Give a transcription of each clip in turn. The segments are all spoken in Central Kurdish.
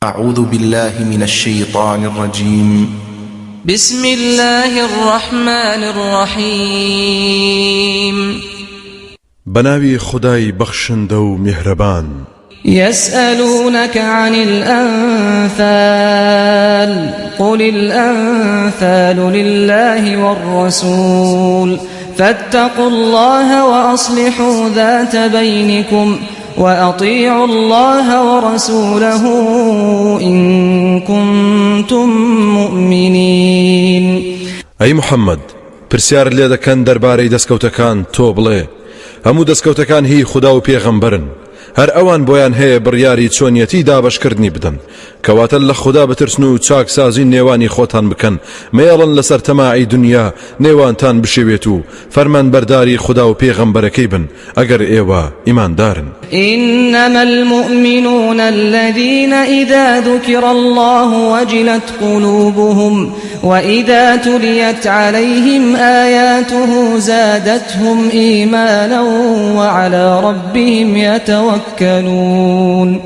اعوذ باللە من الشیطان الرجیم. بسم اللە الرحمن الرحیم. بەناوی خودای بەخشندە و میهرەبان. یسئلونک عن الانفال قل الانفال لله والرسول فاتقوا الله وأصلحوا ذات بينكم وأطیعوا اللە ورسوله إن کنتم مؤمنین. ئەی محەممەد پرسیارت لێ دەکەن دەربارەی دەستکەوتەکان تۆ بڵێ، هەموو دەستکەوتەکان هی خودا و پێغەمبەرن، هەر ئەوان بۆیان هەیە بڕیاری چۆنیەتی دابەشکردنی بدەن، کەواتە لە خودا بترسن و چاکسازی نێوانی خۆتان بکەن، مەیەڵن لەسەر تەماعی دونیا نێوانتان بشێوێت و فەرمانبەرداری خودا و پێغەمبەرەکەی بن، ئەگەر ئێوە ئیماندارن. انما المومنون الذین اذا ذکر اللە وجلت قلوبهم واذا تلیت علیهم آیاته زادتهم ایمانا وعلی ربهم یتوکلون.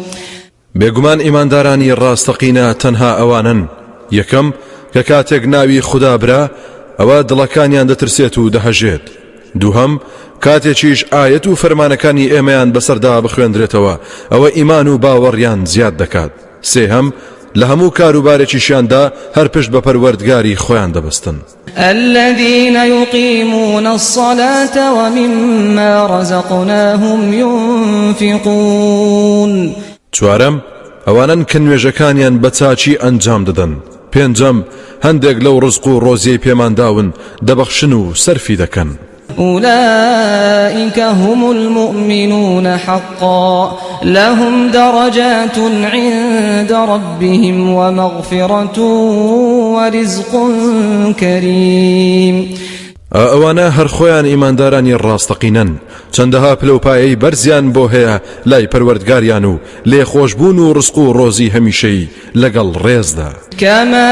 بێگومان ئیماندارانی ڕاستەقینە تەنها ئەوانەن، یەکەم، کە کاتێک ناوی خودا برا ئەوە دڵەکانیان دەترسێت و دەهەژێت، دووهەم، کاتێکیش ئایەت و فەرمانەکانی ئێمەیان بەسەردا بخوێندرێتەوە ئەوە ئیمان و باوەڕیان زیاد دەکات، سێهەم، لە هەموو کاروبارێکیشیاندا هەر پشت بە پەروەردگاری خۆیان دەبەستن. الذین یقیمون الصلاة ومما رزقناهم ینفقون. چوارەم، ئەوانەن کە نوێژەکانیان بە چاکی ئەنجام دەدەن. پێنجەم، هەندێک لەو ڕزق و ڕۆزیەی پێمان داون دەبەخشن و سەرفی دەکەن. أولئک هم المؤمنون حقا لهم درجات عند ربهم ومغفرة ورزق کریم. ئا ئەوانە هەر خۆیان ئیماندارانی ڕاستەقینەن، چەندەها پلە و پایەی بەرزیان بۆ هەیە لای پەروەردگاریان و لێخۆشبوون و ڕزق و ڕۆزی هەمیشەیی لەگەڵ ڕێزدا. كما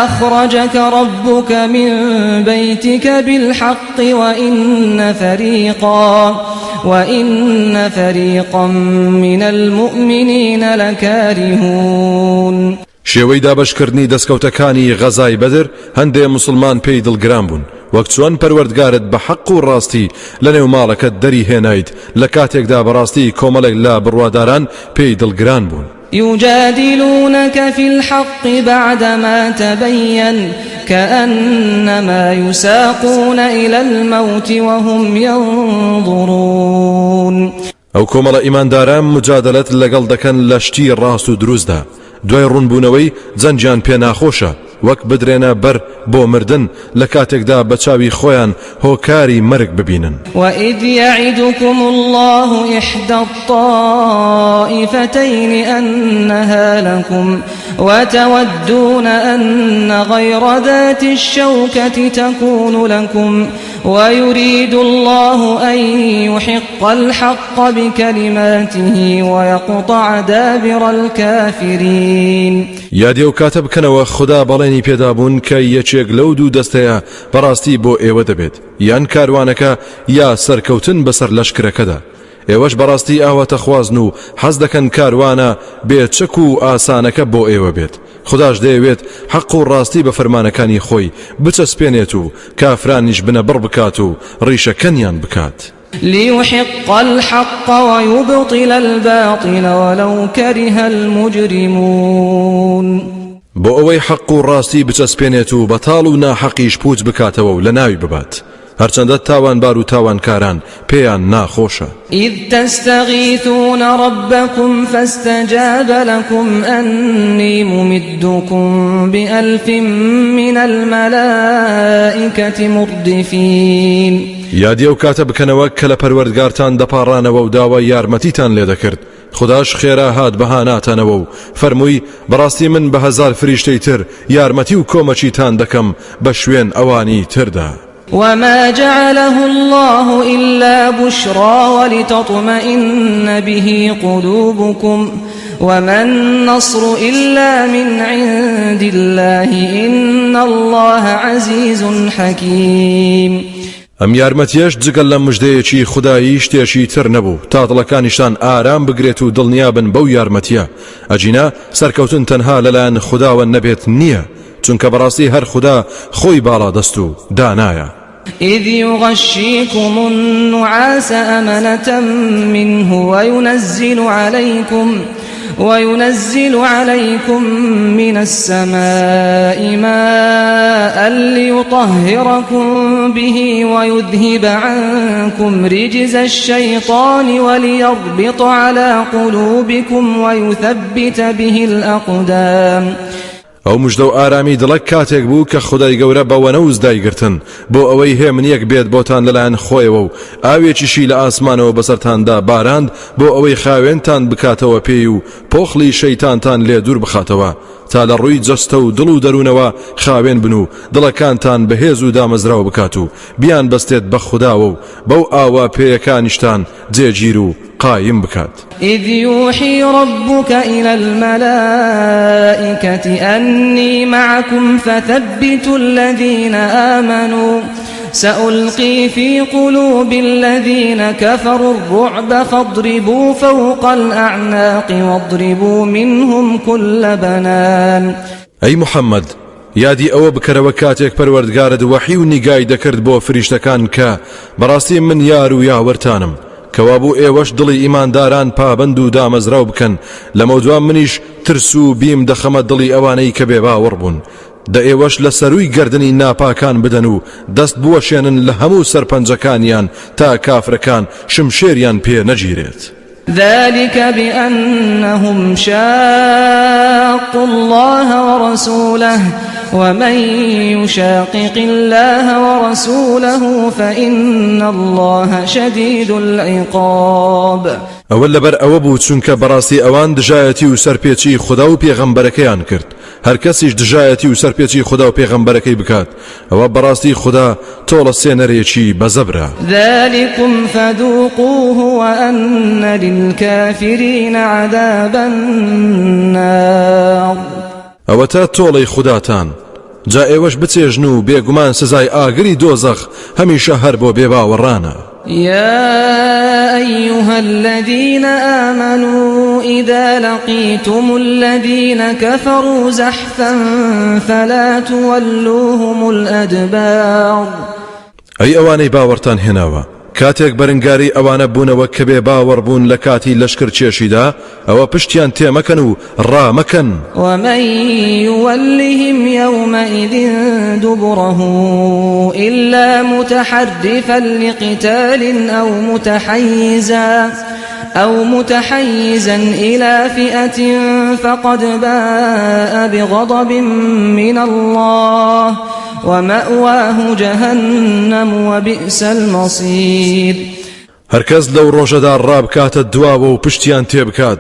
أخرجك ربك من بيتك بالحق وإن فريقا وإن فريقا من المؤمنين لكارهون. شێوەی دابەشکردنی دەستکەوتەکانی غەزای بەدر هەندێ موسڵمان پێی دڵگران بوون، وەک چۆن پەروەردگارت بە حەق و ڕاستی لەنێو ماڵەکەت دەری هێنایت لە کاتێکدا بەڕاستی کۆمەڵێک لە بڕواداران پێی دڵگران بوون. یجادلونک فی الحق بعدما تبین کأنما یساقون الی الموت وهم ینظرون. ئەو کۆمەڵە ئیماندارە مجادەلەت لەگەڵ دەکەن لە شتی ڕاست و دروستدا، دوای ڕوونبوونەوەی جەنگیان پێ ناخۆشە، وەک بدرێنە بەر بۆ مردن لە کاتێکدا بە چاوی خۆیان هۆکاری مەرگ ببینن. وَإِذْ يَعِدُكُمُ اللَّهُ إِحْدَى الطَّائِفَتَيْنِ أَنَّهَا لَكُمْ وَتَوَدُّونَ أَنَّ غَيْرَ ذَاتِ الشَّوْكَةِ تَكُونُ لَكُمْ ويريد الله أن يحق الحق بكلماته ويقطع دابر الكافرین. یادی ئەو کاتە بکەنەوە خودا بەڵێنی پێدابوون کە یەکێک لەو دوو دەستەیە بەڕاستی بۆ ئێوە دەبێت یان کاروانەکە یا سەرکەوتن بەسەر لەشکرەکەدا ئێوەش بەڕاستی ئاواتەخوازن و حەز دەکەن کاروانە بێ چەک و ئاسانەکە بۆ ئێوە بێت خوداش دەیەوێت حەق و ڕاستی بە فەرمانەکانی خۆی بچەسپێنێت و کافرانیش بنەبڕ بکات و ڕیشەکەنیان بکات. لیحق الحق ویبطل الباطل ولو کره المجرمون. بۆ ئەوەی حەق و ڕاستی بچەسپێنێت و بەتاڵ و ناحەقیش پووچ بکاتەوە و لەناوی ببات. هەرچەندە تاوانبار و تاوانکاران پێیان ناخۆشە. اذ تستغیثون ربکم فاستجاب لکم انی ممدکم بألف من الملائکة مردفین. یادی ئەو کاتە بکەنەوە کە لە پەروەردگارتان دەپاڕانەوە و داوای یارمەتیتان لێدەکرد، خوداش خێرا هات بە هاناتانەوە و فەرمووی، بەڕاستی من بە هەزار فریشتەی تر یارمەتی و کۆمەکیتان دەکەم بە شوێن ئەوانی تردا. وما جعله اللە إلا بشری ولتطمئن به قلوبکم وما النصر إلا من عند الله إن الله عزیز حکیم. ئەم یارمەتیەش جگە لە مژدەیەکی خودایی شتێکی تر نەبوو تا دڵەکانیشتان ئارام بگرێت و دڵنیابن بەو یارمەتیە، ئەگینا سەرکەوتن تەنها لەلایەن خوداوە نەبێت نییە، چونکە بەڕاستی هەر خودا خۆی باڵادەست و دانایە. إذ يغشيكم النعاس أمنة منه وينزل عليكم وينزل عليكم من السماء ماء ليطهركم به ويذهب عنكم رجز الشيطان وليربط على قلوبكم ويثبت به الأقدام. ئەو مژدە و ئارامی دڵە کاتێک بوو کە خودای گەورە بە وەنەوز دایگرتن بۆ ئەوەی هێمنیەک بێت بۆتان لەلایەن خۆیەوە و ئاوێکیشی لە ئاسمانەوە بەسەرتاندا باراند بۆ ئەوەی خاوێنتان بکاتەوە پێی و پۆخڵی شەیتانتان لێ دوور بخاتەوە تا لە ڕووی جەستە و دڵ و دەروونەوە خاوێن بن و دڵەکانتان بەهێز و دامەزراو بکات و بیانبەستێت بە خوداوە و بەو ئاوە پێیەکانیشتان جێگیر و قایم بکات. إذ يوحي ربك إلى الملائكة أني معكم فثبتوا الذين آمنوا سألقي في قلوب الذين كفروا الرعب فاضربوا فوق الأعناق واضربوا منهم كل بنان. ئەی محەممەد یادی ئەوە بکەرەوە کاتێک پەروەردگارت وەحی و نیگای دەکرد بۆ فریشتەکان کە بەڕاستی من یار و یاوەرتانم کەوابوو ئێوەش دڵی ئیمانداران پابەند و دامەزراو بکەن لەمەودوا منیش ترس و بیم دەخەمە دڵی ئەوانەی کە بێباوەڕ بوون دە ئێوەش لە سەرووی گەردنی ناپاکان بدەن و دەست بوەشێنن لە هەموو سەرپەنجەکانیان تا کافرەکان شمشێریان پێ نەگیرێت. ذلك بأنهم شاقوا الله ورسوله ومن يشاقق الله ورسوله فإن الله شديد العقاب. ئەوە لەبەر ئەوە بوو چونکە بەڕاستی ئەوان دژایەتی و سەرپێچی خودا و پێغەمبەرەکەیان کرد، هەر کەسیش دژایەتی و سەرپێچی خودا و پێغەمبەرەکەی بکات ئەوە بەڕاستی خودا تۆڵەسێنەرێکی بەزەبرە. ذلكم فذوقوه وأن للكافرین عذاب النار. ئەوەتا تۆڵەی خوداتان، جا ئێوەش بچێژن و بێگومان سزای ئاگری دۆزەخ هەمیشە هەر بۆ بێباوەڕانە. يا أيها الذين آمنوا إذا لقيتم الذين كفروا زحفا فلا تولوهم الأدبار. ئەی ئەوانەی باوەڕتان هێناوە، کاتێک بەرنگاری ئەوانە بوونەوە کە بێ باوەڕ بوون لە کاتی لەشکر کێشیدا، ئەوە پشتیان تێمەکەن و ڕامەکەن. ومن يولهم يومئذ دبره إلا متحرفا لقتال أو متحيزا أو متحيزا إلى فئة فقد باء بغضب من الله ومأواه جهنم وبئس المصير. هەرکەس لەو ڕۆژەدا ڕابکاتە دواوە و پشتیان تێبکات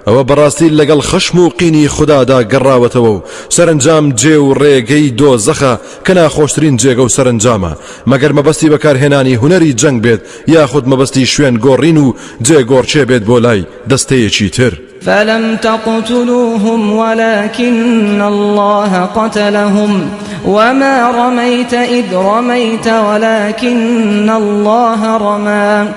ئەوە بەڕاستی لەگەڵ خەشم و قینی خودادا گەڕاوەتەوە و سەرەنجام جێ و ڕێگەی دۆزەخە کە ناخۆشترین جێگە و سەرەنجامە، مەگەر مەبەستی بەکارهێنانی هونەری جەنگ بێت یاخود مەبەستی شوێن گۆڕین و جێگۆڕکێ بێت بۆ لای دەستەیەکی تر. فلم تقتلوهم ولكن الله قتلهم وما رميت إذ رميت ولكن الله رمى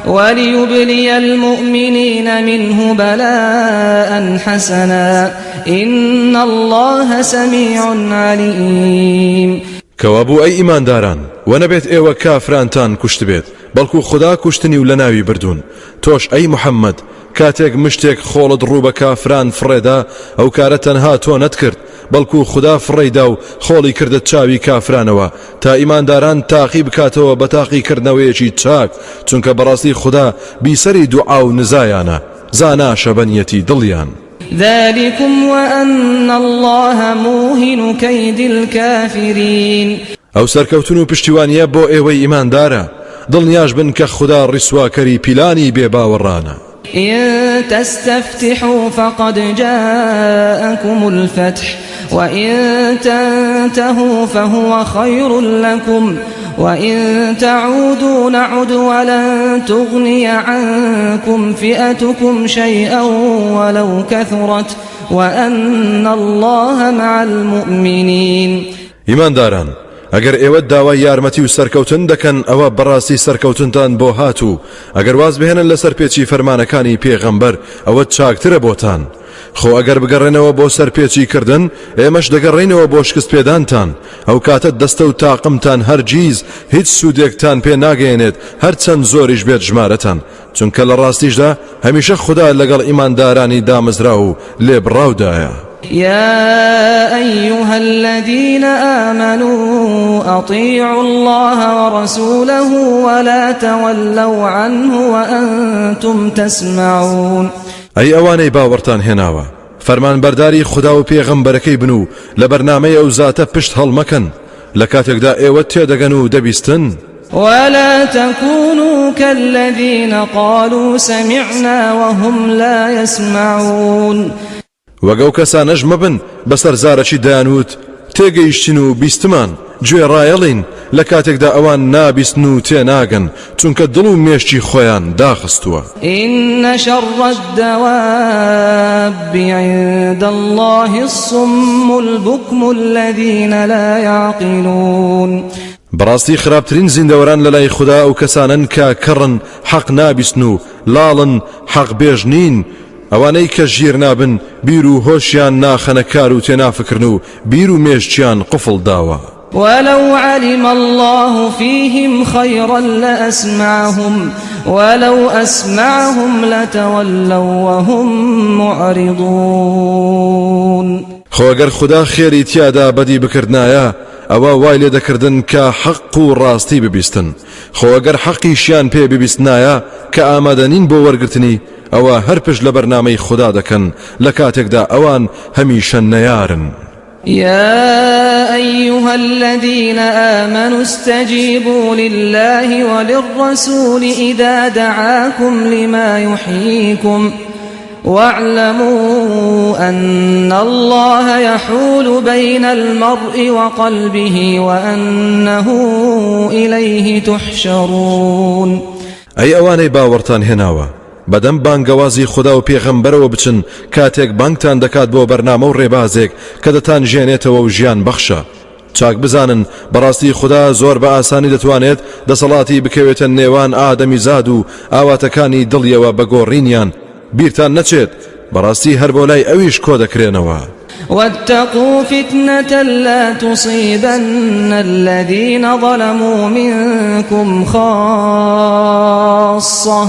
وليبلي المؤمنين منه بلاء حسنا إن الله سميع عليم. کەوابوو ئەی ئیمانداران، وەنەبێت ئێوە کافرانتان کوشتبێت، بەڵکو خودا کوشتنی و لەناوی بردوون. تۆش ئەی محەممەد کاتێک مشتێک خۆڵت ڕوو بە کافران فڕێدا، ئەو کارە تەنها تۆ نەتکرد، بەڵکو خودا فڕێیدا و خۆڵی کردە چاوی کافرانەوە تا ئیمانداران تاقی بکاتەوە بە تاقیکردنەوەیەکی چاک، چونکە بەڕاستی خودا بیسەری دوعا و نزایانە، زاناشە بە نیەتی دڵیان. ذلکم وان اللە موهن کید الکافرین. ئەو سەرکەوتن و پشتیوانیە بۆ ئێوەی ئیماندارە، دڵنیاش بن کە خودا ڕیسواکەری پیلانی بێباوەڕانە. إن تستفتحوا فقد جاءكم الفتح وإن تنتهوا فهو خير لكم وإن تعودوا نعد ولن تغني عنكم فئتكم شيئا ولو كثرت وأن الله مع المؤمنين. ئیمانداران! ئەگەر ئێوە داوای یارمەتی و سەرکەوتن دەکەن ئەوە بەڕاستی سەرکەوتنتان بۆ هات و ئەگەر واز بهێنن لە سەرپێچی فەرمانەکانی پێغەمبەر ئەوە چاکترە بۆتان. خۆ ئەگەر بگەڕێنەوە بۆ سەرپێچی کردن ئێمەش دەگەڕێینەوە بۆ شکست پێدانتان ئەو کاتە دەستە و تاقمتان هەرگیز هیچ سوودێکتان پێ ناگەیەنێت هەرچەند زۆریش بێت ژمارەتان چونکە لە ڕاستیشدا هەمیشە خودا لەگەڵ ئیماندارانی دامەزراو و لێبڕاودایە. يا أيها الذين آمنوا أطيعوا الله ورسوله ولا تولوا عنه وأنتم تسمعون. ئەی ئەوانەی باوەڕتان هێناوە فەرمانبەرداری خودا و پێغەمبەرەکەی بن و لە بەرنامەی ئەو زاتە پشت هەڵمەکەن لە کاتێکدا ئێوە تێدەگەن و دەبیستن. ولا تكونوا كالذين قالوا سمعنا وهم لا يسمعون. وەک ئەو کەسانەش مەبن بەسەر زارەکی دەیانوت تێگەیشتین و بیستمان، گوێڕایەڵین، لە کاتێکدا ئەوان نابیستن و تێناگەن، چونکە دڵ و مێشکی خۆیان داخستووە. إن شر الدواب عند الله الصم البكم الذين لا يعقلون. بەڕاستی خراپترین زیندەوەران لەلای خودا ئەو کەسانەن کە کەڕن حەق نابیستن و لاڵن حەق بێژ نین، ئەوانەی کە ژیر نابن بیر و هۆشیان ناخەنە کار و تێنافکرن و بیر و مێشکیان قفڵ داوە. ولو علم الله فيهم خيرا لأسمعهم ولو أسمعهم لتولوا وهم معرضون. خۆ گەر خودا خێری تیادا بەدی بکردنایە ئەوە وای لێ دەکردن کە حەق و ڕاستی ببیستن، خۆ گەر حەقیشیان پێ ببیستنایە کە ئامادە نین بۆ وەرگرتنی ئەوە هەر پشت لە بەرنامەی خودا دەکەن لە کاتێکدا ئەوان هەمیشە نەیارن. يا أيها الذين آمنوا استجيبوا لله وللرسول إذا دعاكم لما يحييكم واعلموا أن الله يحول بين المرء وقلبه وأنه إليه تحشرون. ئەی ئەوانەی باوەڕتان هێناوە بەدەم بانگەوازی خودا و پێغەمبەرەوە بچن کاتێک بانگتان دەکات بۆ بەرنامە و ڕێبازێک کە دەتان ژێنێتەوە و ژیان بەخشە. چاک بزانن بەڕاستی خودا زۆر بە ئاسانی دەتوانێت دەسەڵاتی بکەوێتە نێوان ئادەمیزاد و ئاواتەکانی دڵیەوە بە گۆڕینیان. بیرتان نەچێت بەڕاستی هەر بۆ لای ئەویش کۆ دەکرێنەوە. واتقوا فتنة لا تصيبن الذين ظلموا منكم خاصة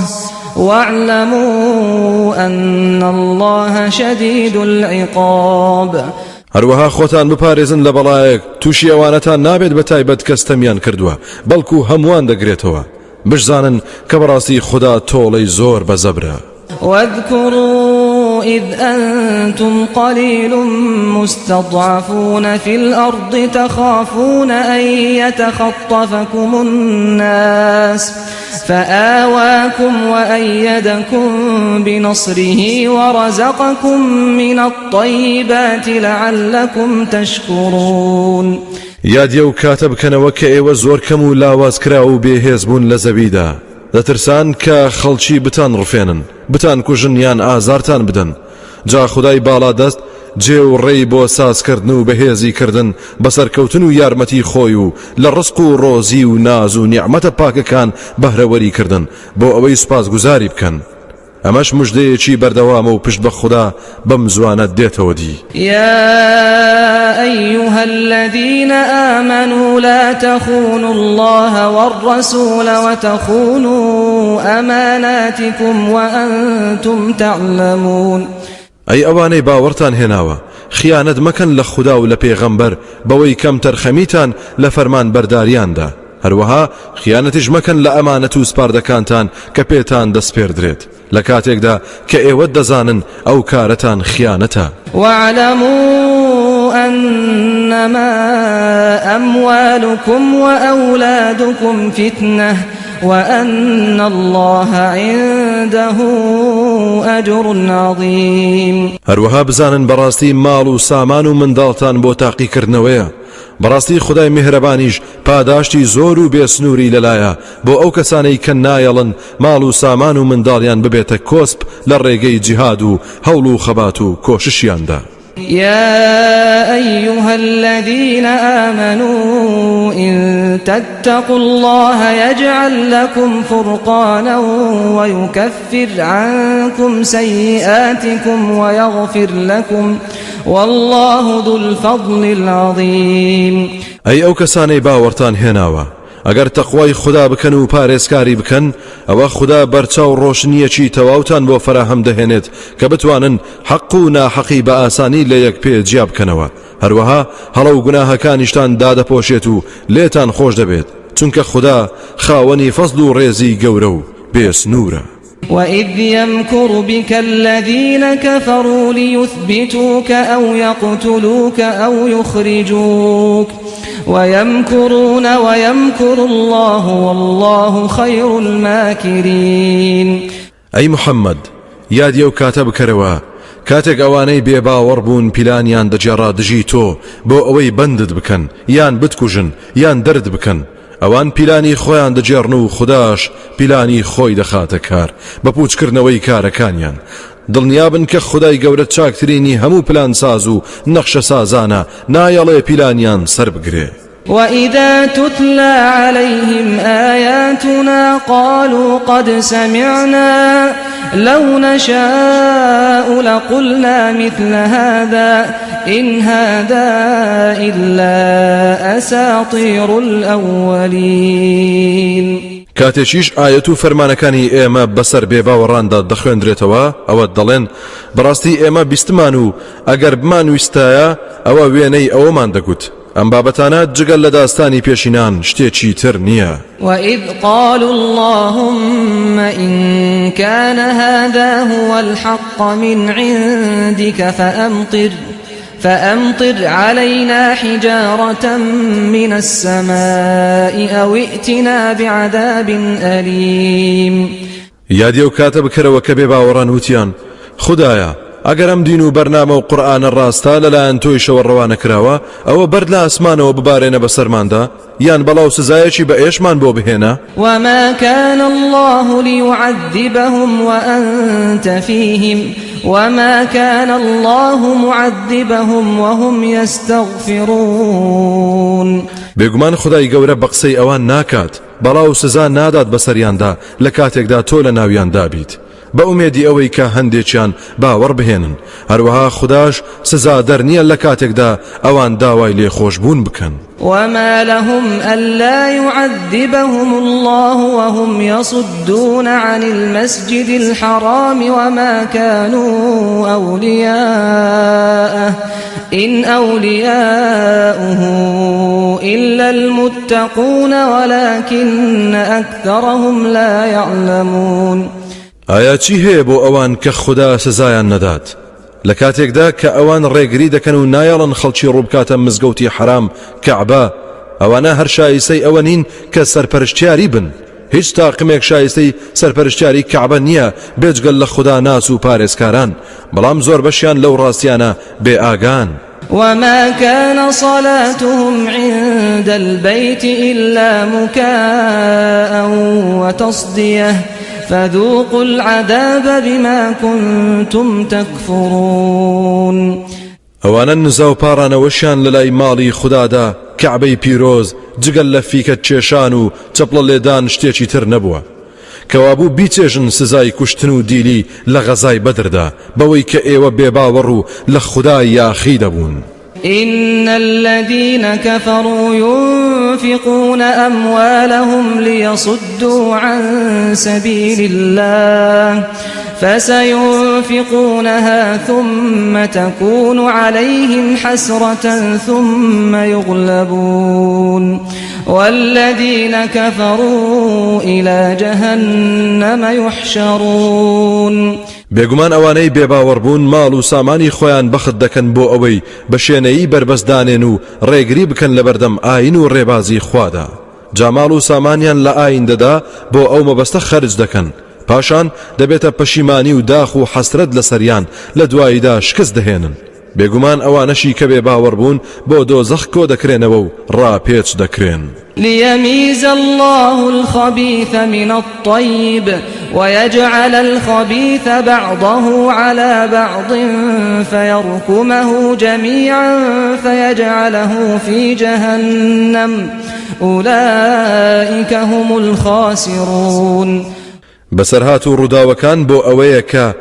واعلموا أن الله شديد العقاب. هەروەها خۆتان بپارێزن لە بەڵایەک تووشی ئەوانەتان نابێت بە تایبەت کە ستەمیان کردووە، بەڵکو هەمووان دەگرێتەوە. بشزانن کە بەڕاستی خودا تۆڵەی زۆر بەزەبرە. واذكروا إذ أنتم قليل مستضعفون في الأرض تخافون أن يتخطفكم الناس فآواكم وأيدكم بنصره ورزقكم من الطيبات لعلكم تشكرون. یادی ئەو کاتە بکەنەوە کە ئێوە زۆر کەم و لاوازکراو و بێهێز بوون لە زەویدا، دەترسان کە خەڵکی بتان ڕفێنن، بتان کوژن یان ئازارتان بدەن. جا خودای باڵادەست جێ و ڕێی بۆ سازکردن و بەهێزی کردن بە سەرکەوتن و یارمەتی خۆی و لە ڕزق و ڕۆزی و ناز و نیعمەتە پاکەکان بەهرەوەری کردن بۆ ئەوەی سوپاسگوزاری بکەن. ئەمەش مژدەیەکی بەردەوامە و پشت بە خودا بەم زوانە دێتەوە دی. يا أيها الذين آمنوا لا تخونوا الله والرسول وتخونوا أماناتكم وأنتم تعلمون. ئەی ئەوانەی باوەڕتان هێناوە خیانەت مەکەن لە خودا و لە پێغەمبەر بەوەی کەمتەرخەمیتان لە فەرمانبەرداریاندا، هەروەها خیانەتیش مەکەن لە ئەمانەت و سپاردەکانتان کە پێتان دەسپێردرێت لە کاتێکدا کە ئێوە دەزانن ئەو کارەتان خیانەتە. واعلموا أنما أموالكم وأولادكم فتنة وأن الله عنده أجر عظيم. هەروەها بزانن بەڕاستی ماڵ و سامان و منداڵتان بۆ تاقیکردنەوەیە، بەڕاستی خدای میهرەبانیش پاداشتی زۆر و بێسنووری لەلایە بۆ ئەو کەسانەی کە نایەڵن ماڵ و سامان و منداڵیان ببێتە کۆسپ لە ڕێگەی جیهاد و هەوڵ و خەبات و کۆششیاندا. يا أيها الذين آمنوا إن تتقوا الله يجعل لكم فرقانا ويكفر عنكم سيئاتكم ويغفر لكم والله ذو الفضل العظيم. ئەی ئەو کەسانەی باوەڕتان هێناوە، ئەگەر تەقوای خودا بکەن و پارێزکاری بکەن، ئەوە خودا بەرچاو ڕۆشنییەکی تەواوتان بۆ فەراهەم دەهێنێت کە بتوانن حەق و ناحەقی بە ئاسانی لە یەک پێ جیا بکەنەوە، هەروەها هەڵە و گوناهەکانیشتان دادەپۆشێت و لێتان خۆش دەبێت، چونکە خودا خاوەنی فەزڵ و ڕێزی گەورە و بێ سنوورە. وإذ يمكر بك الذين كفروا ليثبتوك أو يقتلوك أو يخرجوك ويمكرون ويمكر الله والله خير الماكرين. ئەی محەممەد یادی ئەو کاتە بکەرەوە کاتێک ئەوانەی بێ باوەڕ بوون پیلانیان دەگێڕا دژی تۆ بۆ ئەوەی بەندت بکەن یان بتکوژن یان دەرت بکەن ئەوان پیلانی خۆیان دەگێڕن و خوداش پیلانی خۆی دەخاتە کار بە پووچکردنەوەی کارەکانیان. دڵنیابن کە خودای گەورە چاکترینی هەموو پلانساز و نەخشەسازانە، نایەڵێ پیلانیان سەربگرێ. وإذا تتلى عليهم آياتنا قالوا قد سمعنا لو نشاء لقلنا مثل هذا إن هذا إلا أساطير الأولين. کاتێکیش ئایەت و فەرمانەکانی ئێمە بەسەر بێباوەڕاندا دەخوێندرێتەوە ئەوە دەڵێن بەڕاستی ئێمە بیستمان و ئەگەر بمانویستایە ئەوە وێنەی ئەوەمان دەگوت. ئەم بابەتانە جگە لە داستانی پێشینان شتێکی تر نییە. وإذ قالوا اللهم إن كان هذا هو الحق من عندك فأمطر علينا حجارة من السماء أو ائتنا بعذاب أليم. یادی ئەو کاتە بکەرەوە کە بێباوەڕان وتیان، خودایە، ئەگەر ئەم دین و بەرنامە و قورئانە ڕاستە لەلایەن تۆیشەوە ڕەوانە کراوە، ئەوە بەرد لە ئاسمانەوە ببارێنە بەسەرماندا، یان بەڵا و سزایەکی بە ئێشمان بۆ بهێنە. وما كان الله ليعذبهم وأنت فيهم وما كان الله معذبهم وهم يستغفرون. بێگومان خودای گەورە بە قسەی ئەوان ناکات، بەڵا و سزا نادات بەسەریاندا لە کاتێکدا تۆ لە ناویاندا بیت، بە ئومێدی ئەوەی کە هەندێکیان باوەڕ بهێنن، هەروەها خوداش سزادەر نییە لە کاتێکدا ئەوان داوای لێخۆشبوون بکەن. وما لهم ألا يعذبهم الله وهم يصدون عن المسجد الحرام وما كانوا أولياءه إن أولياؤه إلا المتقون ولكن أكثرهم لا يعلمون. ئایا چی هەیە بۆ ئەوان کە خودا سزایان نەدات لە کاتێکدا کە ئەوان ڕێگری دەکەن و نایەڵن خەڵکی ڕووبکاتە مزگەوتی حەرام کەعبە؟ ئەوانە هەر شایستەی ئەوە نین کە سەرپەرشتیاری بن، هیچ تاقمێک شایستەی سەرپەرشتیاری کەعبە نییە بێجگەل لە خوداناس و پارێزکاران، بەڵام زۆربەشیان لەو ڕاستیانە بێ ئاگان. وما كان صلاتهم عند البيت إلا مكاء وتصدية فذوقوا العذاب بما كنتم تكفرون. ئەوانە نزا و پاڕانەوەشیان لەلای ماڵی خودادا کەعبەی پیرۆز جگەل لە فیکە کێشان و چەپڵە لێدان شتێکی تر نەبووە، کەوابوو بیچێژن سزای کوشتن و دیلی لە غەزای بەدردا بەوەی کە ئێوە بێباوەڕ و لە خودا یاخی دەبوون. إن الذين كفروا ينفقون أموالهم ليصدوا عن سبيل الله فسينفقونها ثم تكون عليهم حسرة ثم يغلبون والذين كفروا إلى جهنم يحشرون. بێگومان ئەوانەی بێباوەڕ بوون ماڵ و سامانی خۆیان بەخت دەکەن بۆ ئەوەی بە شێنەیی بەربەست دانێن و ڕێگری بکەن لەبەردەم ئاین و ڕێبازی خوادا، جا ماڵ و سامانیان لە ئایندەدا بۆ ئەو مەبەستە خەرج دەکەن، پاشان دەبێتە پەشیمانی و داخ و حەسرەت لەسەریان، لە دواییدا شکست دەهێنن. بێگومان ئەوانەشی کە بێ باوەڕ بوون بۆ دۆزەخ کۆ دەکرێنەوە و ڕاپێچ دەکرێن. ليميز الله الخبيث من الطيب ويجعل الخبيث بعضه على بعض فيركمه جميعا فيجعله في جهنم أولئك هم الخاسرون. بەسەرهات و ڕووداوەکان بۆ ئەوەیە کە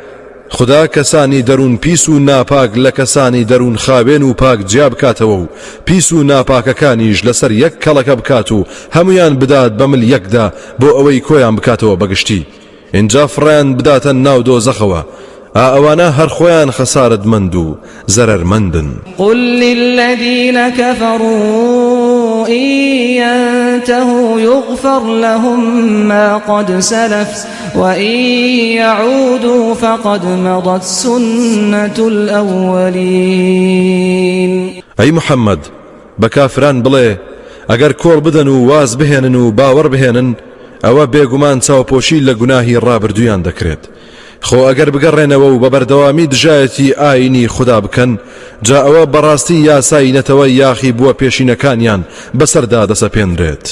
خودا کەسانی دەروون پیس و ناپاک لە کەسانی دەروون خاوێن و پاک جیا بکاتەوە و پیس و ناپاکەکانیش لەسەر یەک کەڵەکە بکات و هەموویان بدات بە مل یەکدا بۆ ئەوەی کۆیان بکاتەوە بەگشتی ئینجا فڕێیان بداتە ناو دۆزەخەوە ئا ئەوانە هەر خۆیان خەسارەتمەند و زەرەرمەندن. قل للذین كفروا إن ينتهوا يغفر لهم ما قد سلف وإن يعودوا فقد مضت سنة الأولین. ئەی محەممەد بە کافران بڵێ، ئەگەر کۆڵ بدەن و واز بهێنن و باوەڕ بهێنن، ئەوە بێگومان چاوپۆشی لە گوناهی ڕابردوویان دەکرێت. خۆ ئەگەر بگەڕێنەوە و بە بەردەوامی دژایەتی ئایینی خودا بکەن، جا ئەوە بەڕاستی یاسای نەتەوە یاخی بووە پێشینەکانیان بەسەردا دەسەپێنرێت.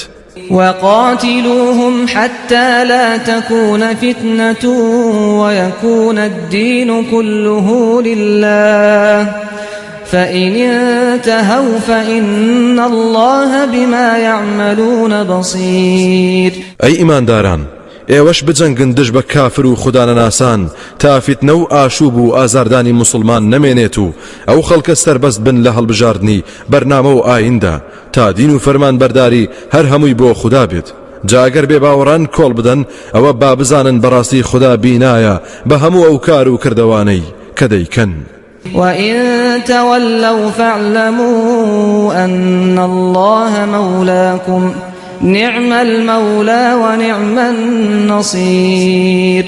وقاتلوهم حتى لا تكون فتنة ويكون الدين كله لله فإن انتهوا فإن الله بما يعملون بصير. ئەی ئیمانداران ئێوەش بجەنگن دژ بە کافر و خودانەناسان تا فیتنە و ئاشوب و ئازاردانی موسڵمان نەمێنێت و ئەو خەڵکە سەربەست بن لە هەڵبژاردنی بەرنامە و ئاییندا تا دین و فەرمانبەرداری هەر هەمووی بۆ خودا بێت جا ئەگەر بێباوەڕان کۆڵ بدەن ئەوە با بزانن بەڕاستی خودا بینایە بە هەموو ئەو کار و کردەوانەی کە دەیکەن. وإن تولوا فاعلموا أن الله مولاكم نعم المولى ونعم النصير.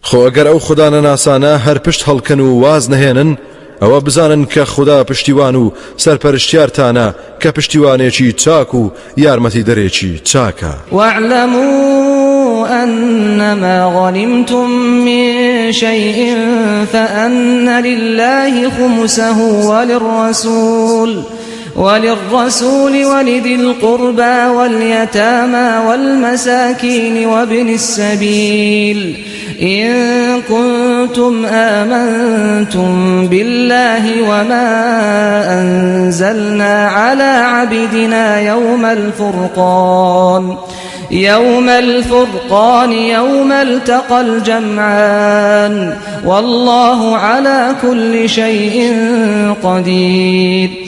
خۆ ئەگەر ئەو خودانەناسانە هەر پشت هەڵکەن و واز نەهێنن ئەوە بزانن کە خودا پشتیوان و سەرپەرشتیارتانە کە پشتیوانێکی چاک و یارمەتیدەرێکی چاکە. واعلموا أنما غنمتم من شيء فأن لله خمسه وللرسول ولذي القربى واليتامى والمساكين وابن السبيل إن كنتم آمنتم بالله وما أنزلنا على عبدنا يوم الفرقان يوم التقى الجمعان والله على كل شيء قدير.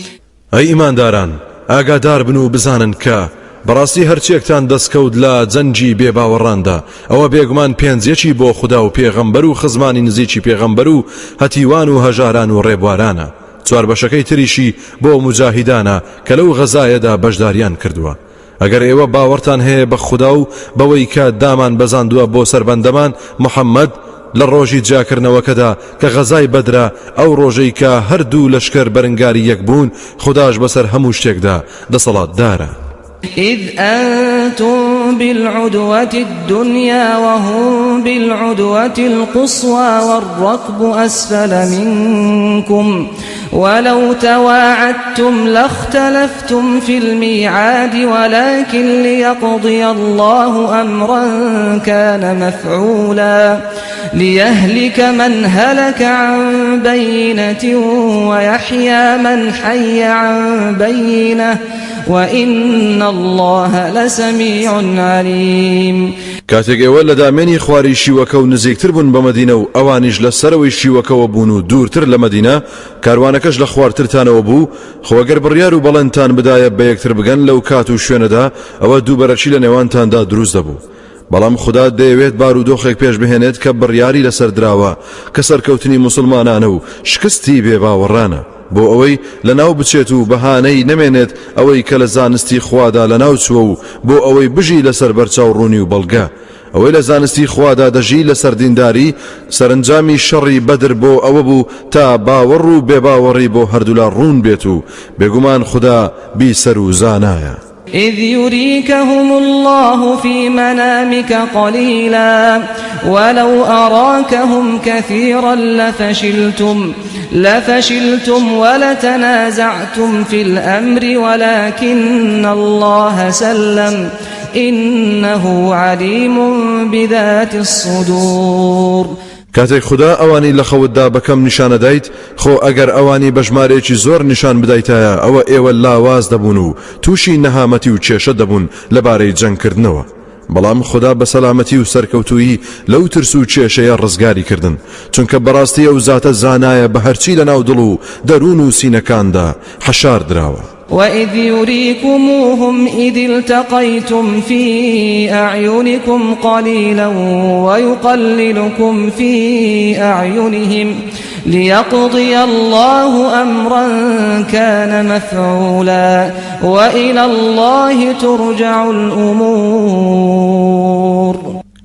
ئەی ئیمانداران ئاگادار بن و بزانن کە بەڕاستی هەرچیەکتان دەستکەوت لە جەنگی بێباوەڕاندا ئەوە بێگومان پێنجیەکی بۆ خودا و پێغەمبەر و خزمانی نزیکی پێغەمبەر و هەتیوان و هەژاران و ڕێبوارانە چوار بەشەکەی تریشی بۆ موجاهیدانە کە لەو غەزایەدا بەشداریان کردووە ئەگەر ئێوە باوەڕتان هەیە بە خودا و بەوەی کە دامان بەزاندووە بۆ سەر بەندەمان محەممەد لە ڕۆژی جیاکردنەوەکەدا کە غەزای بەدرە ئەو ڕۆژەی کە هەردوو لەشکر بەرنگاری یەک بوون خوداش بەسەر هەموو شتێکدا دەسەڵاتدارە. إذ أنتم بالعدوة الدنيا وهم بالعدوة القصوى والركب أسفل منكم ولو تواعدتم لاختلفتم في الميعاد ولكن ليقضي الله أمرا كان مفعولا ليهلك من هلك عن بينة ويحيى من حي عن بينة وإن الله لسميع عليم. کاتێک ئێوە لە دامێنی خواری شیوەکە و نزیکتر بوون بە مەدینە و ئەوانیش لە سەرەوەی شیوەکەوە بوون و دوورتر لە مەدینە کاروانەکەش لە خوارترتانەوە بوو خۆ ئەگەر بڕیار و بەڵێنتان بدایە بە یەکتر بگەن لەو کات و شوێنەدا ئەوە دووبەرەکی لە نێوانتاندا دروست دەبوو بەڵام خودا دەیەوێت بارودۆخێک پێش بهێنێت کە بڕیاری لەسەر دراوە کە سەرکەوتنی موسڵمانانە و شکستی بێباوەڕانە بۆ ئەوەی لەناو بچێت و بەهانەی نەمێنێت ئەوەی کە لە زانستی خوادا لەناو چووە و بۆ ئەوەی بژی لەسەر بەرچاو ڕوونی و بەڵگە ئەوەی لە زانستی خوادا دەژی لەسەر دینداری سەرنجامی شەڕی بەدر بۆ ئەوە بوو تا باوەڕ و بێباوەڕی بۆ هەردوولا ڕوون بێت و بێگومان خودا بیسەر و زانایە. إذ يريكهم الله في منامك قليلا ولو أراكهم كثيرا لفشلتم لفشلتم ولتنازعتم في الأمر ولكن الله سلم إنه عليم بذات الصدور. کاتێک خودا ئەوانی لە خەوتدا بە کەم نیشانەدایت، خۆ ئەگەر ئەوانی بە ژمارەیەکی زۆر نیشان بدایتایە ئەوە ئێوە لاواز دەبوون و تووشی نەهامەتی و کێشە دەبوون لەبارەی جەنگکردنەوە، بەڵام خودا بە سەلامەتی و سەرکەوتوویی لەو ترس و کێشەیە ڕزگاری کردن، چونکە بەڕاستی ئەو زاتە زانایە بە هەرچی لەناو دڵ و دەروون و سینەکاندا حەشار دراوە. وإذ يريكموهم إذ التقيتم في أعينكم قليلا ويقللكم في أعينهم ليقضي الله أمرا كان مفعولا وإلى الله ترجع الأمور.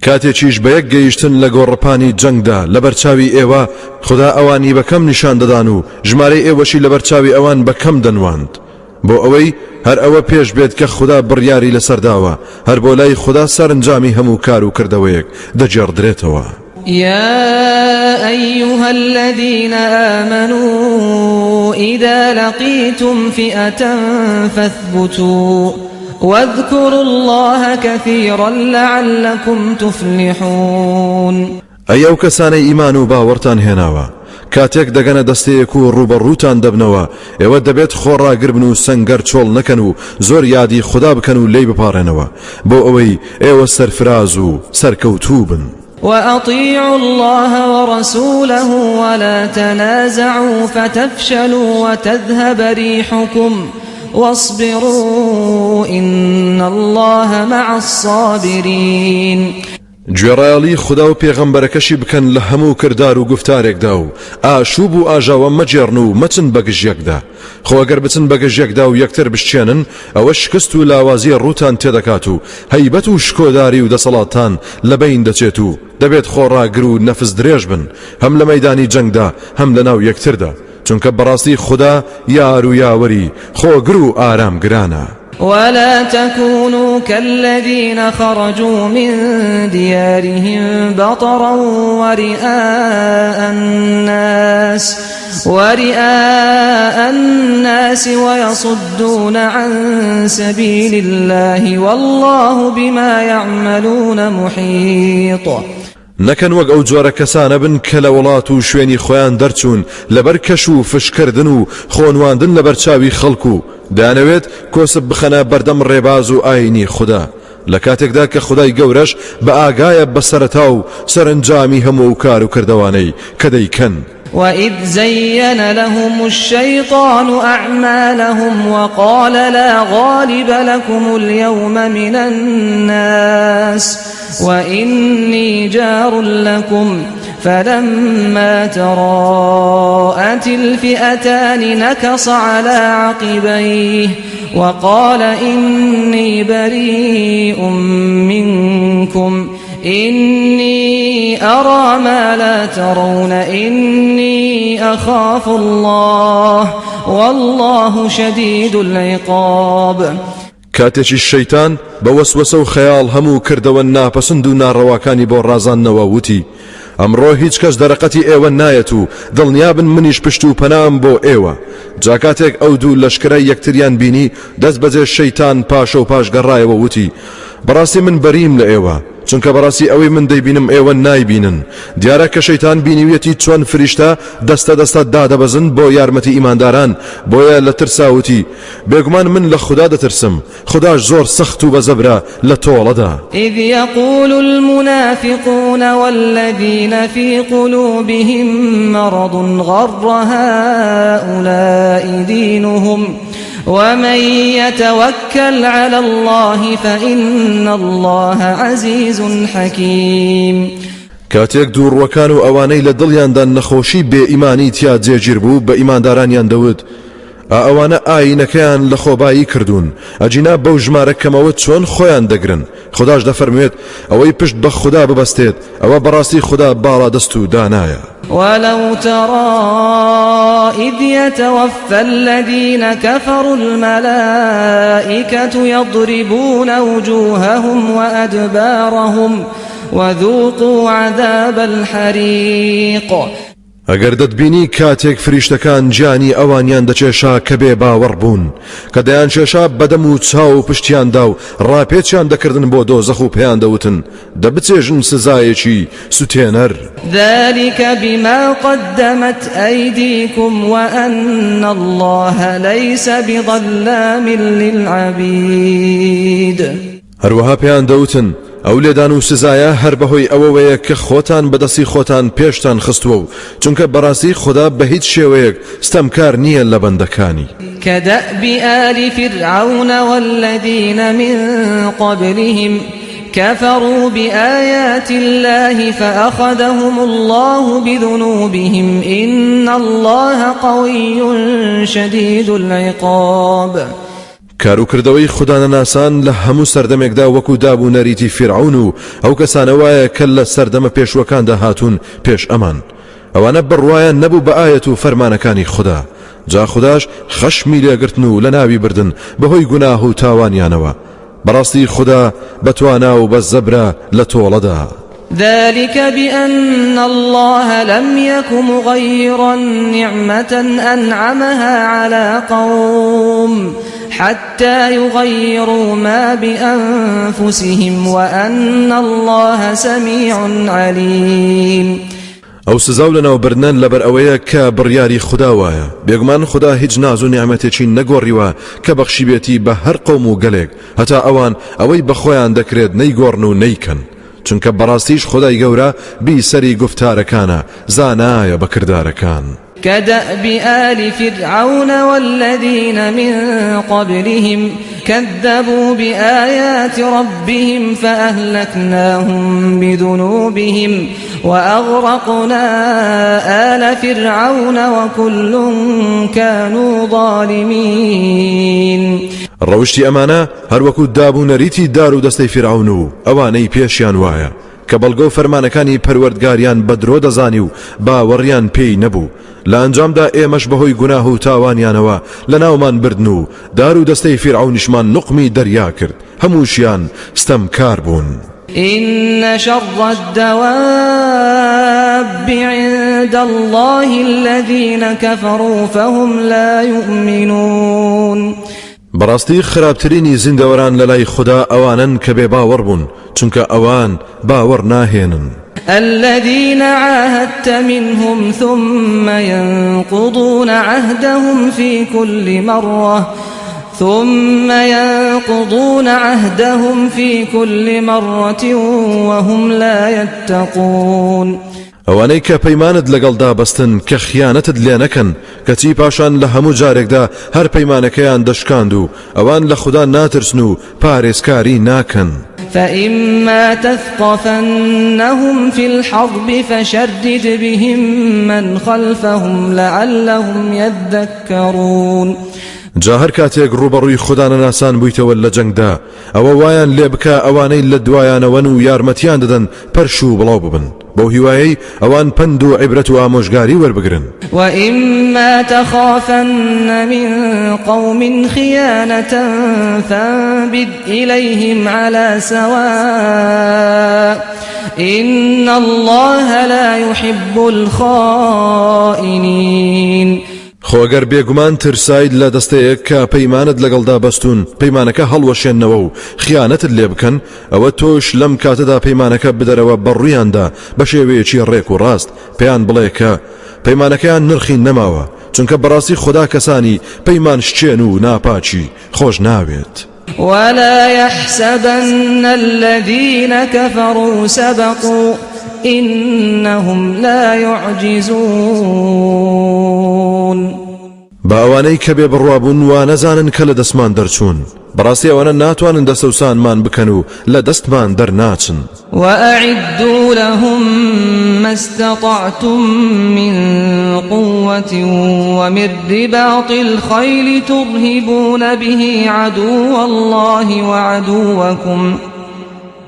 کاتێکیش بە یەک گەیشتن لە گۆڕەپانی جەنگدا لەبەرچاوی ئێوە خودا ئەوانی بە کەم نیشان دەدان و ژمارەی ئێوەشی لەبەرچاوی ئەوان بە کەم دەنواند، بۆ ئەوەی هەر ئەوە پێش بێت کە خودا بڕیاری لەسەرداوە، هەر بۆ لای خودا سەرنجامی هەموو کار و کردەوەیەک دەگێڕدرێتەوە. يا أيها الذين آمنوا إذا لقيتم فئة فاثبتوا واذكروا الله كثيرا لعلكم تفلحون. ئەی ئەو کەسانەی ئیمان و باوەڕتان هێناوە، کاتێک دەگەنە دەستەیەک و ڕووبەڕووتان دەبنەوە، ئێوە دەبێت خۆڕاگر بن و سەنگەر چۆڵ نەکەن و زۆر یادی خودا بکەن و لێی بپاڕێنەوە، بۆ ئەوەی ئێوە سەرفراز و سەرکەوتوو بن. وأطيعوا الله ورسوله ولا تنازعوا فتفشلوا وتذهب ريحكم واصبروا إن الله مع الصابرين. گوێڕایەڵی خودا و پێغەمبەرەکەشی بکەن لە هەموو کردار و گفتارێکدا و ئاشوب و ئاژاوە مەگێڕن و مەچن بەگژ یەکدا، خۆ ئەگەر بچن بەگژ یەکدا و یەکتر بشچێنن ئەوە شکست و لاوازی ڕووتان تێدەکات و هەیبەت و شکۆداری و دەسەڵاتتان لەبەین دەچێت و دەبێت خۆڕاگر و نەفس درێژ بن هەم لە مەیدانی جەنگدا هەم لەناو یەکتردا، چونکە بەڕاستی خودا یار و یاوەری خۆگر و ئارامگرانە. ولا تكونوا كالذين خرجوا من ديارهم بطرا ورئاء الناس ورئاء الناس ويصدون عن سبيل الله والله بما يعملون محيط. نەکەن وەک ئەو جۆرە کەسانە بن کە لە وڵات و شوێنی خۆیان دەرچوون لەبەر کەش و فشکردن و خۆنواندن لەبەر چاوی خەڵک و دەیانەوێت کۆسپ بخەنە بەردەم ڕێباز و ئاینی خودا، لە کاتێکدا کە خودای گەورەش بە ئاگایە بە سەرەتا و سەرنجامی هەموو ئەو کار و کردەوانەی کە دەیکەن. وإذ زين لهم الشيطان أعمالهم وقال لا غالب لكم اليوم من الناس وإني جار لكم فلما تراءت الفئتان نكص على عقبيه وقال إني بريء منكم إني أرى ما لا ترون إني أخاف الله والله شديد العقاب. کاتێکی شەیتان بە وەسوەسە و خەیاڵ هەموو کردەوە ناپەسند و ناڕەواکانی بۆ ڕازاندنەوە وتی ئەمڕۆ هیچ کەس دەرەقەتی ئێوە نایەت و دڵنیابن منیش پشت و پەنام بۆ ئێوە. جا کاتێک ئەو دوو لەشکرە یەکتریان بینی دەست بەجێ شەیتان پاشە و پاش گەڕایەوە وتی بەڕاستی من بەریم لە ئێوە، چونکە بەڕاستی ئەوەی من دەیبینم ئێوە نایبینن. دیارە کە شەیتان بینیویەتی چۆن فریشتە دەستە دەستە دادەبەزن بۆ یارمەتی ئیمانداران، بۆیە لە ترسا وتی بێگومان من لە خودا دەترسم، خوداش زۆر سەخت و بەزەبرە لە تۆڵەدا. إذ يقول المنافقون والذين في قلوبهم مرض غر هؤلاء دينهم ومن يتوكل على الله فإن الله عزيز حكيم. کاتێک دووڕوەکان و ئەوانەی لە دڵیاندا نەخۆشی بێ ئیمانی تیا جێگیر بوو بە ئیماندارانیان دەوت ئا ئەوانە ئاینەکەیان لە خۆبایی کردوون، ئەجینا بەو ژمارە کەمەوە چۆن خۆیان دەگرن. خداش دەفەرموێت ئەوەی پشت بە خودا ببەستێت ئەوە بەڕاستی خودا باڵا دەست و دانایە. ولو ترى إذ يتوفى الذين كفروا الملائكة يضربون وجوههم وأدبارهم وذوقوا عذاب الحريق. ئەگەر دەتبینی کاتێک فریشتەکان گیانی ئەوانیان دەکێشا کە بێ باوەڕ بوون، کە دەیانکێشا بە دەم و چاو و پشتیاندا و ڕاپێچیان دەکردن بۆ دۆزەخ و پێیان دەوتن، دە بچێژن سزایەکی سوتێنەر. ذلک بما قدمت ایدیکم وان اللە لیس بظلام للعبید. هەروەها پێیان دەوتن، ئەو لێدان و سزایە هەر بەهۆی ئەوەوەیە کە خۆتان بە دەستی خۆتان پێشتان خستووە و چونکە بەڕاستی خودا بە هیچ شێوەیەک ستەمکار نییە لە بەندەکانی. كدأب آل فرعون والذین من قبلهم كفروا بآیات الله فأخذهم الله بذنوبهم إن الله قوی شدید العقاب. کاروکردەوەی خودانەناسان لە هەموو سەردەمێکدا وەکو داب و نەریتی فیرعەون و ئەو کەسانە وایە کە لە سەردەمە پێشووەکاندا هاتوون پێش ئەمان، ئەوانە بڕوایان نەبوو بە ئایەت و فەرمانەکانی خودا، جا خوداش خەشمی لێگرتن و لەناوی بردن بەهۆی گوناه و تاوانیانەوە، بەڕاستی خودا بەتوانا و بە زەبرە لە تۆڵەدا. ذلک بأن اللە لم یک مغیرا نعمة أنعمها علی قوم حتی یغیروا ما بأنفسهم وأن اللە سمیع علیم. ئەو سزا و لەناوبردنە لەبەر ئەوەیە کە بڕیاری خودا وایە، بێگومان خودا هیچ ناز و نیعمەتێکی نەگۆڕیوە کە بەخشیبێتی بە هەر قەوم و گەلێک هەتا ئەوان ئەوەی بەخۆیان دەکرێت نەیگۆڕن و نەیکەن، چونکە بەڕاستیش خودای گەورە بیسەری گوفتارەکانە، زانایە بە کردارەکان. كدأب آل فرعون والذین من قبلهم كذبوا بآیات ربهم فأهلکناهم بذنوبهم وأغرقنا آل فرعون وكل كانوا ظالمین. ڕەوشتی ئەمانە هەروەکو داب و نەریتی دار و دەستەی فیرعەون و ئەوانەی پێشیان وایە کە بەڵگە و فەرمانەکانی پەروەردگاریان بە درۆ دەزانی و باوەڕیان پێی نەبوو، لە ئەنجامدا ئێمەش بەهۆی گوناه و تاوانیانەوە لەناومان بردن و دار و دەستەی فیرعەونیشمان نوقمی دەریا کرد، هەمووشیان ستەمکار بوون. إن شر الدواب عند الله الذین كفروا فهم لا یؤمنون. بەڕاستی خراپترینی زیندەوەران لەلای خودا ئەوانەن کە بێ باوەڕ بوون، چونکە ئەوان باوەڕ ناهێنن. الذین عاهدت منهم ثم ينقضون عهدهم في كل مرة ثم ينقضون عهدهم في كل مرة وهم لا يتقون. ئەوانەی کە پەیمانت لەگەڵدا بەستن کە خیانەتت لێ نەکەن، کەچی پاشان لە هەموو جارێکدا هەر پەیمانەکەیان دەشکاند و ئەوان لە خودا ناترسن و پارێزکاری ناکەن. فإما تثقفنهم في الحرب فشرد بهم من خلفهم لعلهم يذكرون. جا هەر کاتێک ڕووبەڕووی خودانەناسان بوویتەوە لە جەنگدا، ئەوە وایان لێ بکە ئەوانەی لە دوایانەوەن و یارمەتیان دەدەن پەرش و بڵاو ببن، بەو هیوایەی ئەوان پەند و عیبرەت و ئامۆژگاری وەربگرن. وإما تخافن من قوم خیانة فانبذ إلیهم علی سواء إن الله لا يحب الخائنین. خۆ گەر بێگومان ترسایت لە دەستەیەک کە پەیمانت لەگەڵدا بەستوون پەیمانەکە هەڵوەشێننەوە و خیانەتت لێ بکەن، ئەوە تۆش لەم کاتەدا پەیمانەکە بدەرەوە بەڕوویاندا بە شێوەیەکی ڕێک و ڕاست پێیان بڵێ کە پەیمانەکەیان نرخی نەماوە، چونکە بەڕاستی خودا کەسانی پەیمان شکێن و ناپاکی خۆش ناوێت. ولا يحسبن الذين كفروا سبقوا إنهم لا يعجزون. با ئەوانەی کە بێ بڕوا بوون وا نەزانن کە لە دەستمان دەرچوون، بەڕاستی ئەوانە ناتوانن دەستەوسانمان بکەن و لە دەستمان دەرناچن. وأعدوا لهم ما استطعتم من قوة ومن رباط الخيل ترهبون به عدو الله وعدوكم.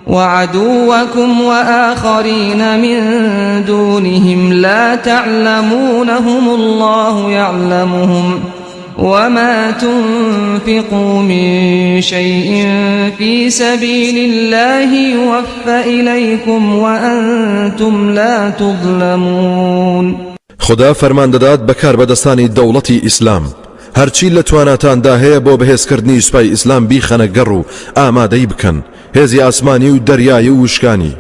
وعدوكم وآخرين من دونهم لا تعلمونهم الله يعلمهم وما تنفقوا من شيء في سبيل الله يوف إليكم وأنتم لا تظلمون. خودا فەرمان دەدات بە کاربەدەستانی دەوڵەتی ئیسلام، هەرچی لە تواناتاندا هەیە بۆ بەهێزکردنی سوپای ئیسلام بیخەنە گەڕ و ئامادەی بکەن، هێزی ئاسمانی و دەریایی و وشکانی،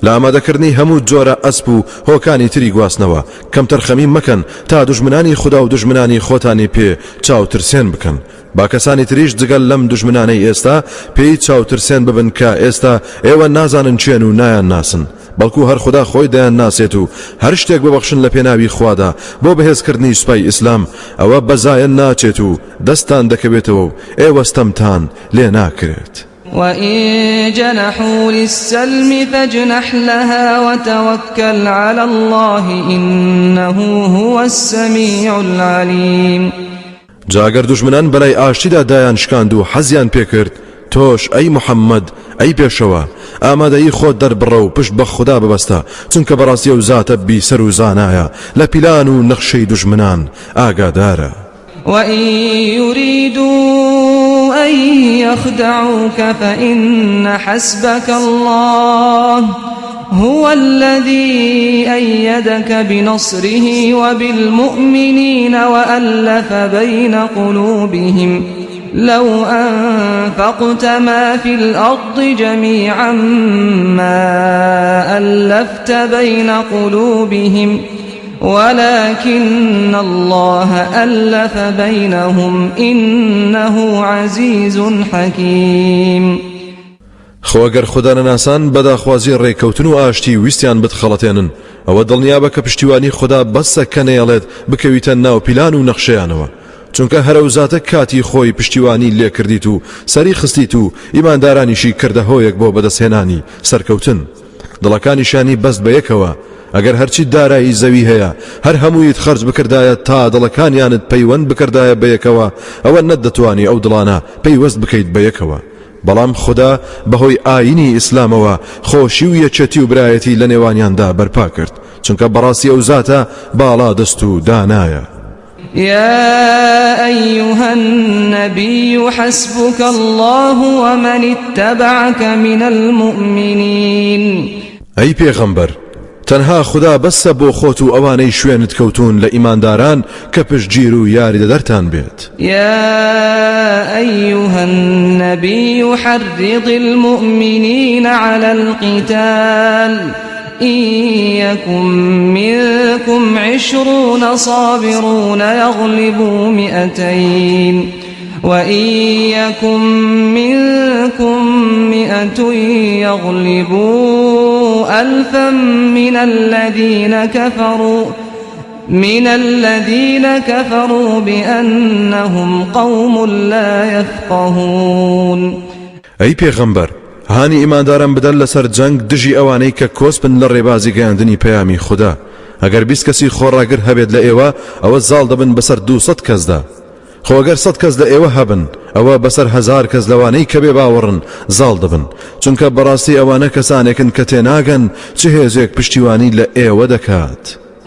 لە ئامادەکردنی هەموو جۆرە ئەسپ و هۆکانی تری گواستنەوە، کەمتەرخەمی مەکەن تا دوژمنانی خودا و دوژمنانی خۆتانی پێ چاوترسێن بکەن، با کەسانی تریش جگە لەم دوژمنانەی ئێستا پێی چاوترسێن ببن کە ئێستا ئێوە نازانن کێن و نایانناسن، بەڵکو هەر خودا خۆی دەیانناسێت و هەر شتێک ببەخشن لە پێناوی خوادا بۆ بەهێزکردنی سوپای ئیسلام ئەوە بە زایە ناچێت و دەستتان دەکەوێتەوە و ئێوە ستەمتان لێ ناکرێت. وإن جنحوا للسلم فاجنح لها وتوکل علی اللە إنه هو السمیع العلیم. جا گەر دوژمنان بەلای ئاشتیدا دایان شکاند و حەزیان پێکرد، تۆش ئەی محەممەد، ئەی پێشەوا، ئامادەیی خۆت دەربڕە و پشت بە خودا ببەستە، چونکە بەڕاستی ئەو زاتە بیسەر و زانایە، لە پیلان و نەخشەی دوژمنان ئاگادارە. وَإِن يُرِيدُوا أَن يَخْدَعُوكَ فَإِنَّ حَسْبَكَ اللَّهُ هُوَ الَّذِي أَيَّدَكَ بِنَصْرِهِ وَبِالْمُؤْمِنِينَ وَأَلَّفَ بَيْنَ قُلُوبِهِمْ لَوْ أَنفَقْتَ مَا فِي الْأَرْضِ جَمِيعًا مَّا أَلَّفْتَ بَيْنَ قُلُوبِهِمْ ولكن اللە ألف بینهم انه عزیز حکیم. خۆ گەر خودانەناسان بە داخوازی ڕێککەوتن و ئاشتی ویستیان بتخەڵەتێنن ئەوە دڵنیابە کە پشتیوانی خودا بەسە کە نەیەڵێت بکەویتە ناو پیلان و نەخشەیانەوە چونکە هەر ئەو زاتە کاتی خۆی پشتیوانی لێکردیت و سەری خستیت و ئیماندارانیشی کردە هۆیەک بۆ بەدەستهێنانی سەرکەوتن دڵەکانیشیانی بەست بە یەکەوە، ئەگەر هەرچی دارایی زەوی هەیە هەر هەموویت خەرج بکردایە تا دڵەکانیانت پەیوەند بکردایە بە یەکەوە ئەوە نەتدەتوانی ئەو دڵانە پەیوەست بکەیت بە یەکەوە بەڵام خودا بەهۆی ئاینی ئیسلامەوە خۆشی و یەکێتی و برایەتی لە نێوانیاندا بەرپا کرد چونکە بەڕاستی ئەو زاتە باڵا دەست و دانایە. يا أيها النبي حسبك الله ومن اتبعك من المؤمنین. ئەی پێغەمبەر تەنها خودا بەسە بۆ خۆت و ئەوانەی شوێنت کەوتوون لە ئیمانداران کە پشتگیر و یاریدەدەرتان بێت. يا أيها النبي حرض المؤمنین علی القتال إن يكن منكم عشرون صابرون يغلبوا مئتين وإن يكن منكم مئة يغلبوا ألفا من الذين كفروا من الذين كفروا بأنهم قوم لا يفقهون. ئەی پێغەمبەر هانی ئیمانداران بدەن لەسەر جەنگ دژی ئەوانەی کە کۆسپن لە ڕێبازی گەیاندنی پەیامی خودا، ئەگەر 20 کەسی خۆڕاگر هەبێت لە ئێوە ئەوە زاڵ دەبن بەسەر 200 کەسدا، خۆ ئەگەر 100 کەس لە ئێوە هەبن ئەوە بەسەر 1000 کەس لەوانەی کە بێ باوەڕن زاڵ دەبن، چونکە بەڕاستی ئەوانە کەسانێکن کە تێناگەن چ هێزێک پشتیوانی لە ئێوە دەکات.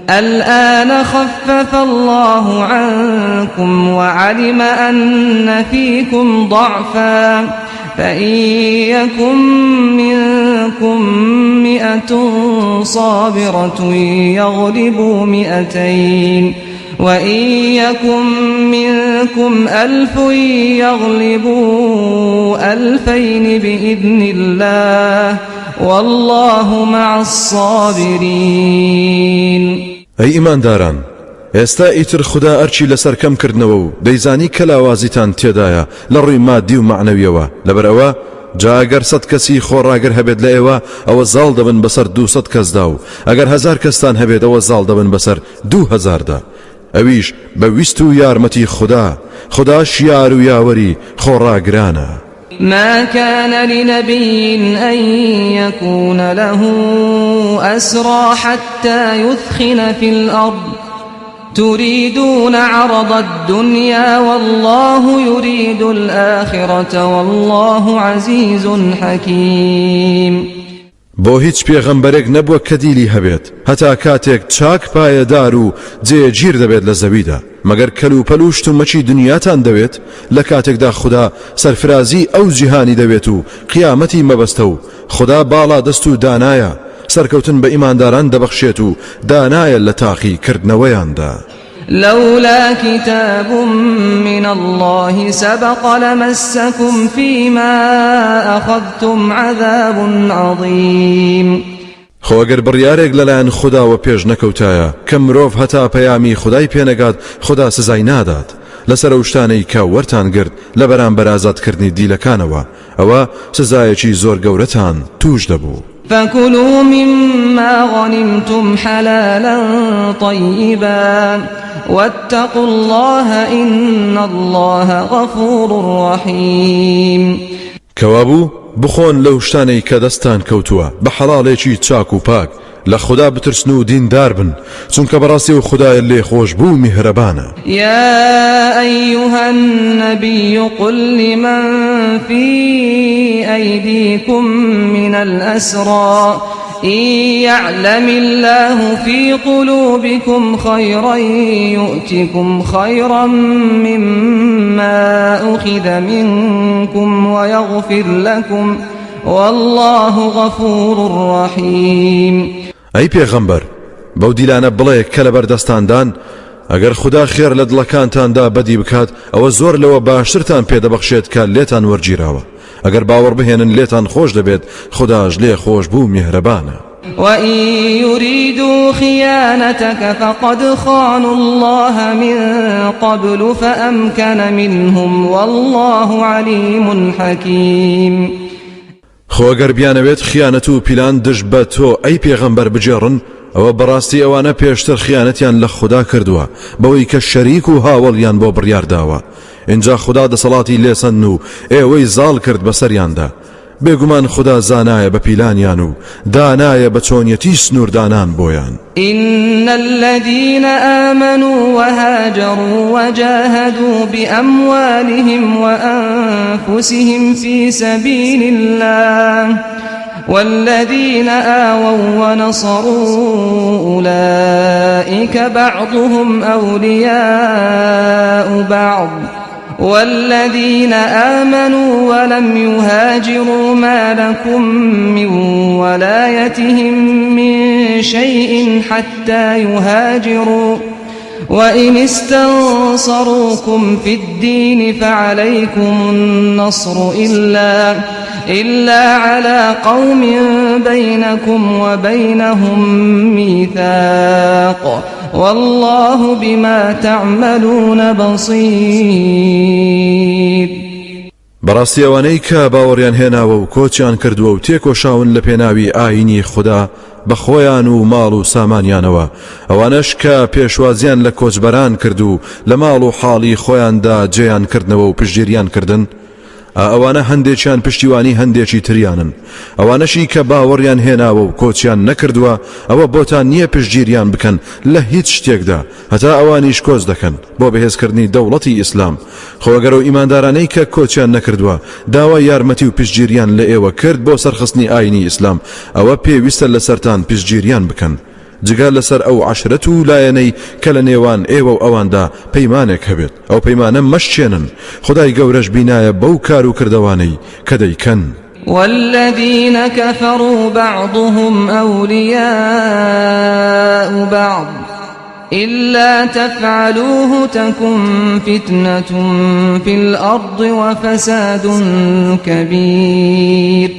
الآن خفف الله عنكم وعلم أن فيكم ضعفا فإن يكن منكم مئة صابرة يغلبوا مئتين وإن يكن منكم ألف يغلبوا ألفين بإذن الله واللە مع الصابرین. ئەی ئیمانداران ئێستا ئیتر خودا ئەرکی لەسەر کەم کردنەوە و دەیزانی کە لاوازیتان تێدایە لە ڕووی مادی و مەعنەویەوە لەبەرئەوە جا گەر سەت کەسی خۆڕاگر هەبێت لە ئێوە ئەوە زاڵ دەبن بەسەر 200 کەسدا و ئەگەر 1000 کەستان هەبێت ئەوە زاڵ دەبن بەسەر 2000دا ئەویش بە ویست و یارمەتی خودا خوداش یار و یاوەری خۆڕاگرانە. ما كان لنبي أن يكون له أسرى حتى يثخن في الأرض. تريدون عرض الدنيا والله يريد الآخرة والله عزيز حكيم. بۆ هیچ پێغەمبەرێک نەبووە کە دیلی هەبێت هەتا کاتێک چاک پایەدار و جێگیر دەبێت لە زەویدا، مەگەر کەلوپەل و شتومەکی دنیاتان دەوێت، لە کاتێکدا خودا سەرفرازی ئەو جیهانی دەوێت و قیامەتی مەبەستە و خودا باڵادەست و دانایە، سەرکەوتن بە ئیمانداران دەبەخشێت و دانایە لە تاقی کردنەوەیاندا. لولا کتاب من اللە سبق لمسکم فیما اخذتم عذاب عظیم. خۆ ئەگەر بڕیارێک لەلایەن خوداوە پێش نەکەوتایە کە مرۆڤ هەتا پەیامی خودای پێنەگات خودا سزای نادات لەسەر ئەو شتانەی کە وەرتان گرت لە بەرامبەر ئازادکردنی دیلەکانەوە ئەوە سزایەکی زۆر گەورەتان توش دەبوو. فکلوا مما غنمتم حلالا طیبا واتقوا اللە ان اللە غفور رحیم. کەوابوو بخۆن لەو شتانەی کە دەستتان کەوتووە بە حەڵاڵێکی چاک و پاک، لە خودا بترسن و دیندار بن، چونکە بەڕاستی ئەو خودایە لێخۆشبوو و میهرەبانە. یا ایها النبی قل لمن فی ایدیکم من الاسری إن یعلم اللە فی قلوبکم خیرا یؤتکم خیرا مما أخذ منکم ویغفر لکم واللە غفور رحیم. ئەی پێغەمبەر بەو دیلانە بڵێ کە لەبەر دەستاندان، ئەگەر خودا خێر لە دڵەکانتاندا بەدی بکات ئەوە زۆر لەوە باشترتان پێ دەبەخشێت کە لێتان وەرگیراوە، ئەگەر باوەڕ بهێنن لێتان خۆش دەبێت، خوداش لێ خۆشبوو میهرەبانە. وَإِن یُریدوا خیانتک فقد خانوا اللە من قبل فأمکن منهم واللە علیم حکیم. خۆ گەر بیانەوێت خیانەت و پیلان دژ بە تۆ ئەی پێغەمبەر بگێڕن ئەوە بەڕاستی ئەوانە پێشتر خیانەتیان لە خودا کردووە بەوەی کە شەریک و هاوەڵیان بۆ بڕیار داوە ئینجا خودا دەسەڵاتی لێسەندن و ئێوەی زاڵ کرد بەسەریاندا بێگومان خودا زانایە بە پیلانیان و دانایە بە چۆنیەتی سنووردانان بۆیان. إن الذين آمنوا وهاجروا وجاهدوا بأموالهم وأنفسهم في سبيل الله والذين آووا ونصروا أولئك بعضهم أولياء بعض والذین آمنوا ولم یهاجروا ما لکم من ولایتهم من شیء حتی یهاجروا وإن استنصروكم في الدین فعلیکم النصر إلا إلا على قوم بینکم وبینهم میثاق واللە بما تعملون بصیر. بەڕاستی ئەوانەی کە باوەڕیان هێناوە و کۆچیان کردووە و تێکۆشاون لە پێناوی ئایینی خودا بە خۆیان و ماڵ و سامانیانەوە، ئەوانەش کە پێشوازیان لە کۆچبەران کرد و لە ماڵ و حاڵی خۆیاندا جێیان کردنەوە و پشتگیریان کردن، ئا ئەوانە هەندێکیان پشتیوانی هەندێکی تریانن، ئەوانەشی کە باوەڕیان هێناوە و کۆچیان نەکردووە ئەوە بۆتان نییە پشتگیریان بکەن لە هیچ شتێکدا هەتا ئەوانیش کۆچ دەکەن بۆ بەهێزکردنی دەوڵەتی ئیسلام، خۆ ئەگەر ئەو ئیماندارانەی کە کۆچیان نەکردووە داوای یارمەتی و پشتگیریان لە ئێوە کرد بۆ سەرخستنی ئاینی ئیسلام ئەوە پێویستە لەسەرتان پشتگیریان بکەن جگە لەسەر ئەو عەشرەت و لایەنەی کە لە نێوان ئێوە و ئەواندا پەیمانێک هەبێت، ئەو پەیمانە مەشکێنن، خودای گەورەش بینایە بەو کار و کردەوانەی کە دەیکەن. والذین کفروا بعضهم اولیاء بعض الا تفعلوه تکن فتنة فی الارض وفساد کبیر.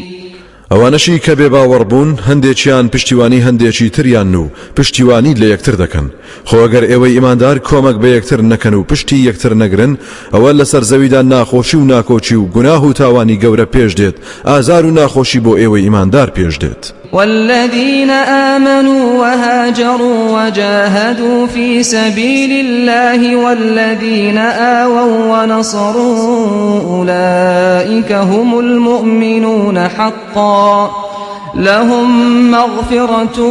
ئەوانەشی کە بێباوەڕ بوون هەندێکیان پشتیوانی هەندێکی تریانن و پشتیوانی لە یەکتر دەکەن، خۆ ئەگەر ئێوەی ئیماندار کۆمەک بە یەکتر نەکەن و پشتی یەکتر نەگرن ئەوە لەسەر زەویدا ناخۆشی و ناکۆکی و گوناه و تاوانی گەورە پێش دێت، ئازار و ناخۆشی بۆ ئێوەی ئیماندار پێش دێت. والذین آمنوا وهاجروا وجاهدوا فی سبیل الله والذین آووا ونصروا أولئک هم المؤمنون حقا لهم مغفرة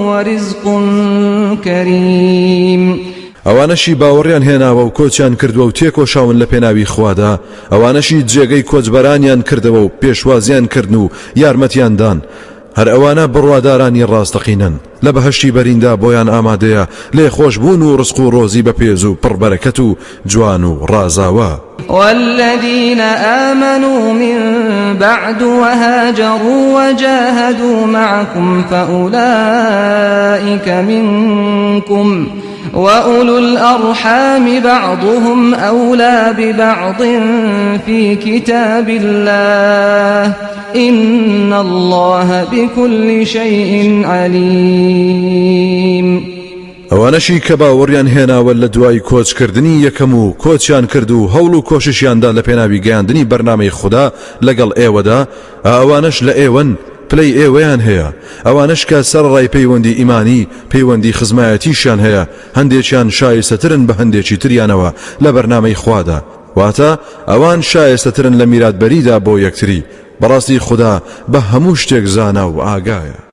ورزق کریم. ئەوانەشی باوەڕیان هێناوە و کۆچیان کردووە و تێکۆشاون لە پێناوی خوادا، ئەوانەشی جێگەی کۆچبەرانیان کردەوە و پێشوازیان کردن و یارمەتیان دان، هەر ئەوانە بڕوادارانی ڕاستەقینەن، لە بەهەشتی بەریندا بۆیان ئامادەیە لێخۆشبوون و ڕزق و ڕۆزی بەپێز و پڕ بەرەکەت و جوان و ڕازاوە. والذین آمنوا من بعد وهاجروا وجاهدوا معكم فأولئک منکم وأولو الأرحام بعضهم أولى ببعض في كتاب الله إن الله بكل شيء عليم. ئەوانەشی کە باوەڕیان هێناوە لە دوای کۆچکردنی یەکەم و کۆچیان کرد و هەوڵ و کۆششیاندا لە پێناوی گەیاندنی بەرنامەی خودا لەگەڵ ئێوەدا، ئەوانەش لە ئێوەن، پلەی ئێوەیان هەیە، ئەوانەش کە سەرەڕای پەیوەندی ئیمانی، پەیوەندی خزمایەتیشیان هەیە، هەندێکیان شایستەترن بە هەندێکی تریانەوە لە بەرنامەی خوادا، واتە، ئەوان شایستەترن لە میراتبەریدا بۆ یەکتری، بەڕاستی خودا بە هەموو شتێک زانا و ئاگایە.